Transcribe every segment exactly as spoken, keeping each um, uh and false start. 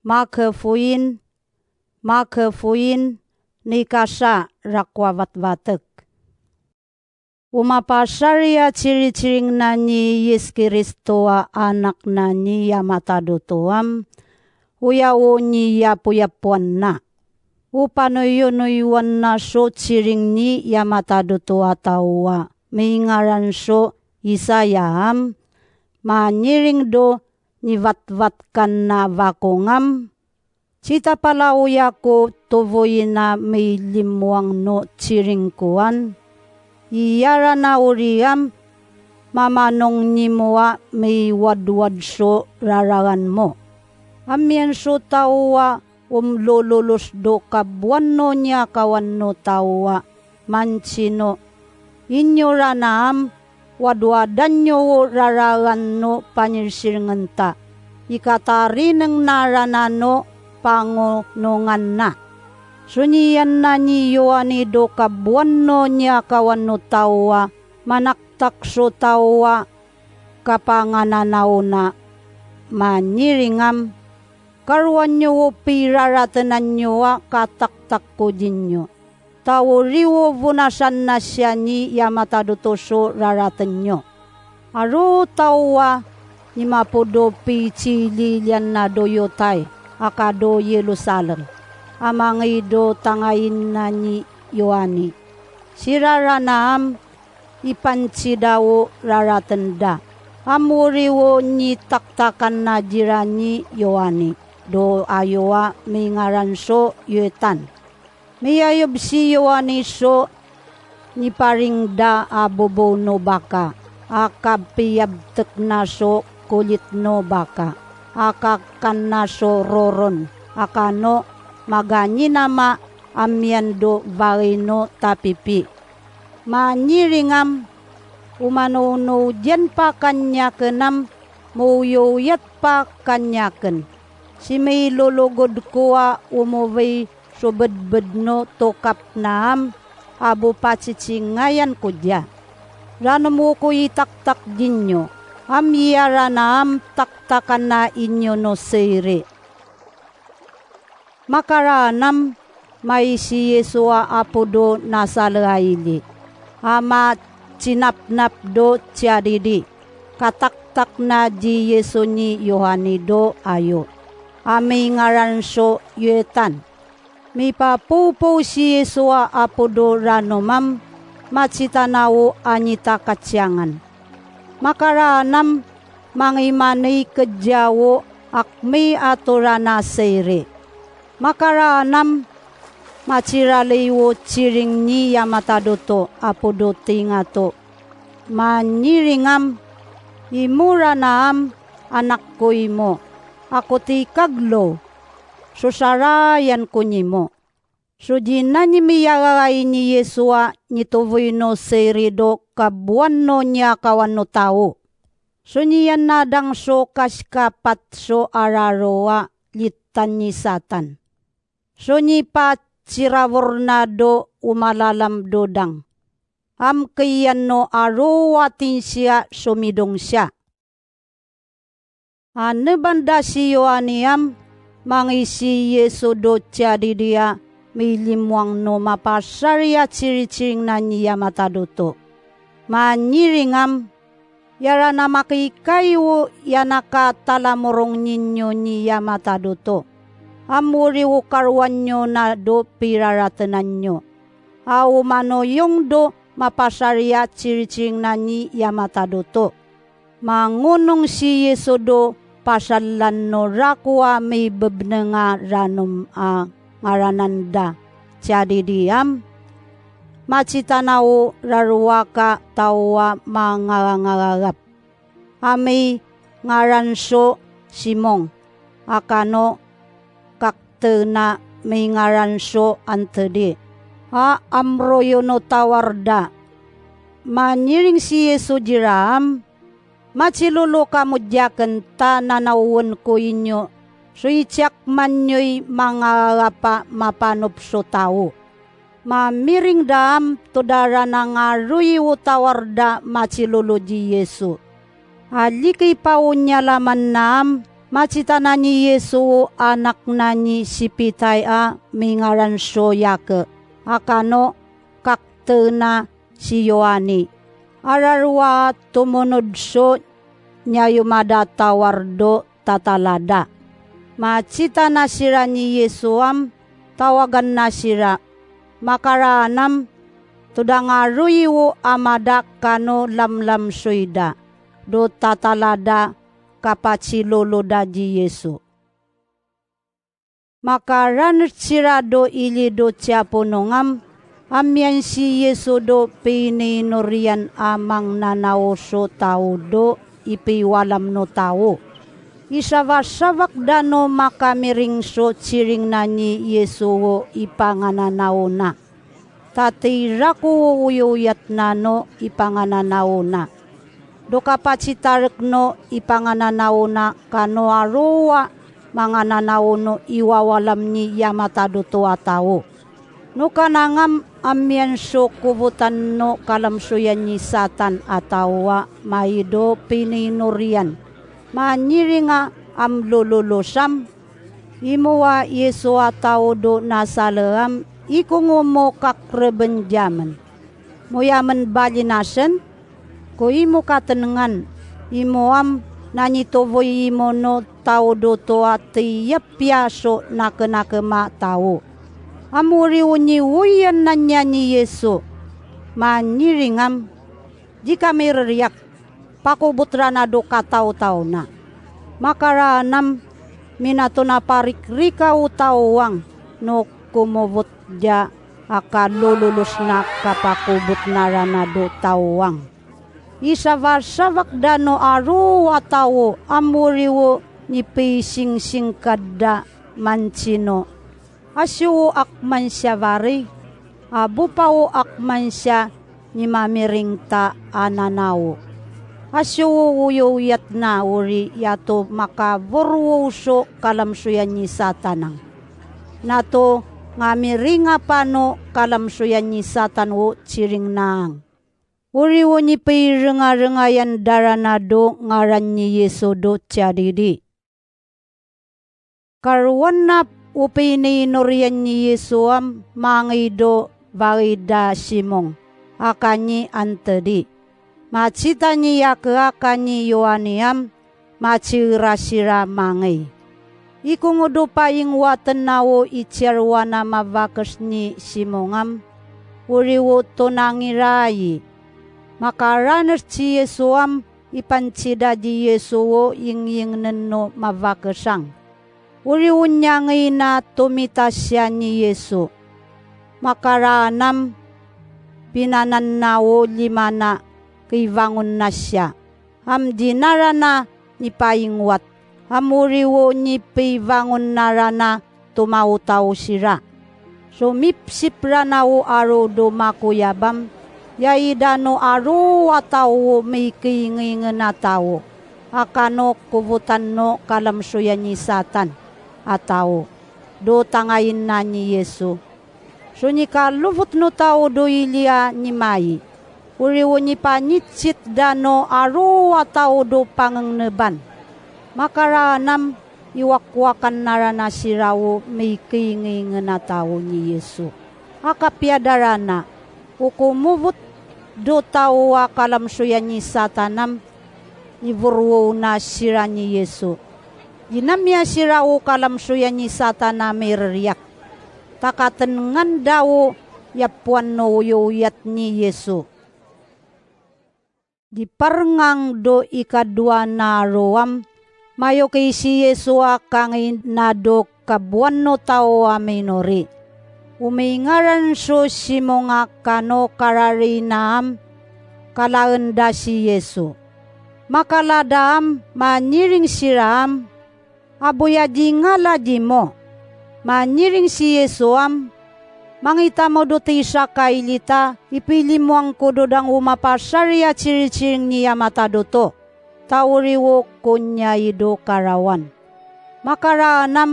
Makafuin, makafuin, nikasa rakuavat vatek. Umapasaria ciri-ciring na ni Yesus Kristo a anak na ni Yama Tadutuam, uyau ni yapuyapuan na. Upanuyunuyuan na so ciring ni Yama Tadutua tau a mingaran so Isaya am, manyiring do nivatvatkan na vakong am, citapalau yaku tuvui na milimuang no ciring kuan. Iyara na uriam, mamanong nimua miwadwad so rararan mo. Amian so tau a umlululus do kabuan no niakawan no tau a mancino. Inyo rana am, wadwadan nyo o rararan no panyirsiringan ta. Ikatarineng na rana no pangonongan na. Sunian na ni Yohani do kabuan no niakawan no tau a manaktak so tau a kapangananau na manyiring am. Karuan nyo o piraratenan nyo a kataktak ko dinyo. Tau riwo vunasan na sia ni Yama Taduto so raraten nyo. Aru tau a nimapodo picililian na do Yotai, aka do Yerusalem. Amangai do tangain na ni Yohani. Sirara na am ipancida o raraten da. Amuri o nitaktakan na dira ni Yohani do ayo a mingaran so Yotan. Miayub si Yohani so niparing da abobou no baka, aka piyabtek na so kulit no baka, aka kan na so roron, aka no maganyi nama amian do vali no tapipi. Manyiring am, umanou-nou dian pa kanyaken am, mouyouyat pa kanyaken. Similologod ko a umovoi so bedbed no tokap na am, abu pacicingayan ko dia. Ranom oku i taktak dinyo, am iyara na am taktakan na inyo no soiri. Makaraan am, mai si Yesu a apo do nasalaili. Ama cinapnap do ciadidi. Kataktak na di Yesu ni Yohani do ayo. Ami ngaran so Yotan. Mipapoupou si Yesu a apo do ranom am, macitanau anita kaciangan. Makaraan am, mangimanai kediau ak mi aturana soiri. Makaraan am, maciralai o ciring ni Yama Taduto apo do tingato. Manyiring am, imura na am anak ko imo. Ako ti kaglo, sosarayan ko nimo. Sudi na ni miyaralai ni Yesu a nituvui no soiri do kabuan no niakawan no tau. Sunian nadang so kasikapat so araro a litan ni Satan. Suni pa ciravor na do umalalam do dang. Am kiyan no aru a tinsia sumidong sia. Aneban da si Yohani am, mangisi Yesu do ciadidi a milimuang no mapasari a ciri-ciring na ni Yama Taduto. Manyiring am, yara na makikai o yanaka talamorong ninyo ni Yama Taduto. Amuri o karuan nyo na do piraratenan nyo. Au manoyong do mapasari a ciri-ciring na ni Yama Taduto. Mangonong si Yesu do pasalan no raku a mibebnenga ranom a ngaranan da ciadidi am. Macitanau raruaka tau a mangarangararap. Ami ngaran so Simong, aka no kakte na mingaran so Antedi. A amroyo no tawar da. Manyiring si Yesu dira am, macilulu kamu diaken ta nanauen ko inyo, so iciak manyoi mangararap a mapanop so tau. Mamiring da am todara na ngarui o tawar da macilulu di Yesu. Aliki pa o nialaman na am, Macitanan i Yesu o anak na ni sipitai a mingaran so Yake, a kano kakteena si Yoani. Ararua tumunod so niayuma da tawar do tatalada. Macita nasira ni Yesu am tawagan nasira, makaraan am tudangaru iwo amada kano lamlam soida do tatalada kapaciloloda di Yesu. Makaranut sira do ili do ciaponong am, amian si Yesu do pininorian a mangananawo so tau do ipiwalam no tau. Isavasavak dano makamiring so ciring na ni Yesu o ipangananawo na. Tatiraku o uyouyat nano ipangananawo na do kapacitarek no ipangananawo na kano arowa mangananawo no iwawalam ni yamata do toa tau. Nokanangam amian so kubutan no kalamsoyan ni Satan a tau a mai do pininorian. Manyiringa am lololosam. Imowa Yesu a tau do nasaleam ikungumo kakreben jamen. Moyamen balinasen ko imo katenengan, imo am nanitoboi imo no tau do toa tiap piaso nakenakema tau. Amuriu ni woyan nanya ni Yesu. Manyiringam. Jika mireriak pakubut rana do katau-tau na. Makaraan am minato na parik rikau tauang no kumubut ja aka lululus na kapakubut na rana do tauang. Isavasavak dano aru atau amuriwo nipi singsingkad da mancino. Asiwo ak mansia bari, abupau ak mansia ni mamiring ta ananau. Asiwo uyouyat na uri yato makaboruo uso kalamsuyan ni Satan ang. Nato ngamiringa pano kalamsuyan ni Satan wo ciring naang. Uriwo nipi renga-rengayan darana do ngaran ni Yesu do ciadidi. Karuan nap upi ni nurian ni Yesu am mangi do bai da Simong, aka ni antedi. Macita ni aka aka ni Yoani am macira sira mangi. Ikungudu paing waten nawo i ciaruana mabakes ni Simong am. Uriwo tonangirai. Makaranes ci Yesu am ipancida di Yesu wo ing-ing nenno mabakesang. Uriwun niangi na tumita sia ni Yesu. Makaraan am pinanan nawo limana kibangun na sia. Am dinarana nipaingwat. Am uriwo nipibangun narana tumau-tau sira. Sumipsip rana wo aru do makuyabam, yai dano aru atau wo mikinginginatau, akano kubutan no kalamsuyan ni Satan, atau do tangain na ni Yesu. Sunikalubut no tau do ilia ni mai. Uriwo nipanicit dano aru atau do pangengneban. Makaraan am iwak-wakan narana sira wo mikinginginatau ni Yesu. Aka pia darana, ukumubut do tau a kalamsuyan ni Satan am, iburuo na sira ni Yesu. Inamia sira wo kalamsuyan ni Satan am mireriak. Takaten ngan dau yapuan no uyouyat ni Yesu. Di parngang do ikadua na ruam, mayo kei si Yesu a kangi na do kabuan no tau a minori. Umingaran so Simong a kano karari na am, kalaen da si Yesu. Makalada am, manyiring sira am, abuyadi ngala dimo. Manyiring si Yesu am, mangitamo do tisa kailita, ipilimuang ko do dang umapasari a ciri-ciring ni yamata do to. Tauri wo ko nyai do karawan. Makaraan am,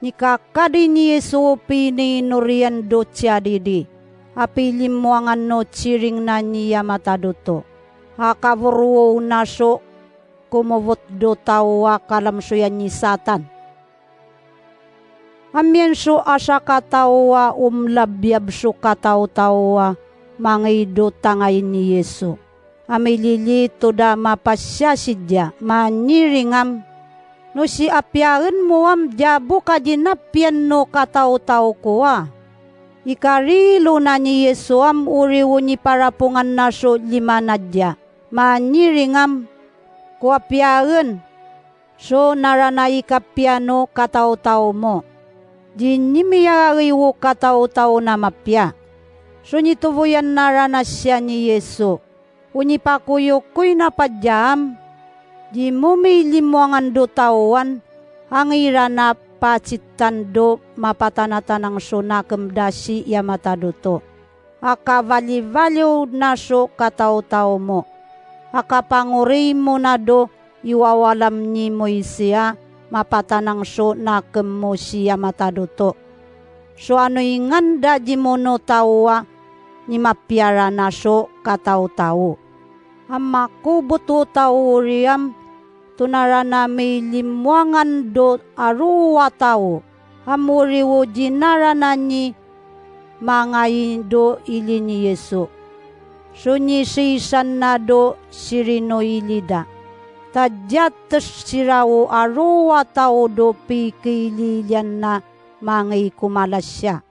nikakadi ni Yesu pininurian do ciadidi. Apilimuangan no ciring na ni yamata do to. Akaburuo naso kumovot do tauva' kalamsuyan ni Satan. Amian so asakatauva' om labiab so katau-tauva' mangoi do tangain ni Yesu. Amilili' tu' daa mapasiasi diya', manyiring om, "Nusi apiaon mu om jabu ka dinapian nu katau-tau kuva'?" Ikarilu no ni Yesu om uriwu niparapungan naso' limanad diya', manyiring om, "Kuapiaon, so narana' i kapian nu katau-tau mu. Di nimiyagai wu katau-tau no mapia." So nituvuyan narana' siya ni Yesu, unipakuyukui no po diya' om, di mumiilimuangan do tauan, angiran no pacitan do mapatanatanang so nakem dasi' iya mata doto'. Akavali-valiu naso' katau-tau mu. Akapangurimu no do i wawalam ni Moise, mapatanang so nakem mu siya mata doto'. So anuingan daa di mono tauva', nimapiara naso' katau-tau. Om makubut o tau uri om, tu' narana' miilimuangan do aruva tau, om uriwu di narana' ni mangai do ili ni Yesu. So nisisan no do sirinoili daa, tadjatos sira o aruva tau do pikiili-ilian no mangai kumaa siya.